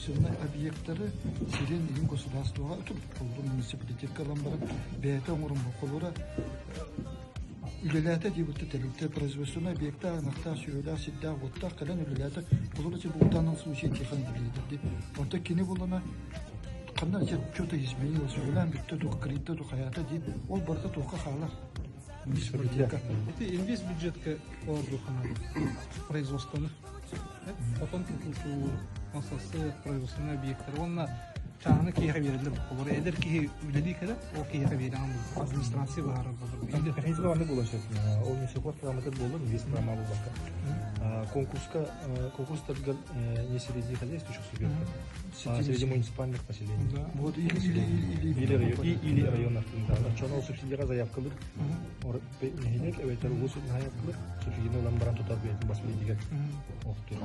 Производственнай объектары сирин иһин государствоҕа холобура муниципалитекка ылан баран бэйэтэ оҥорон холобура үлэлээтэ диэбитэ тэрилтэ производственнай объекта ынахтаах сүөһүлээх сирдээх уоттаах кэлэн үлэлээтэ холобура в данном случае Тихон Ильич онто кини булана ханна что-то изменилось үлэлээн бүттэ ду кырыйда ду хайаата дии ол барыта туохха хаалар муниципалитекка. Ити инвест бюджетка олордуоххана производствоны хотон тутууту насосы производственный объекттар уонна чааһыны киһиэхэ биэрэллэр олор эдэр киһи үлэлии кэлэр ол киһиэхэ биэрэҕин администрация быһаарар Механизм аны буолан сөп. Ол муниципал программата буолар, инвест программа буолбакка. Конкурска конкурстарга не среди хозяйствующих субъектов, а среди муниципальных поселений. Вот или или или или районах. Оччону ол субсидияга заявкалыр. Нэһилиэк эбэтэр улуус заявкалыр. Субсидияны ылан баран тутар бэйэтин бас билиитигэр охтур.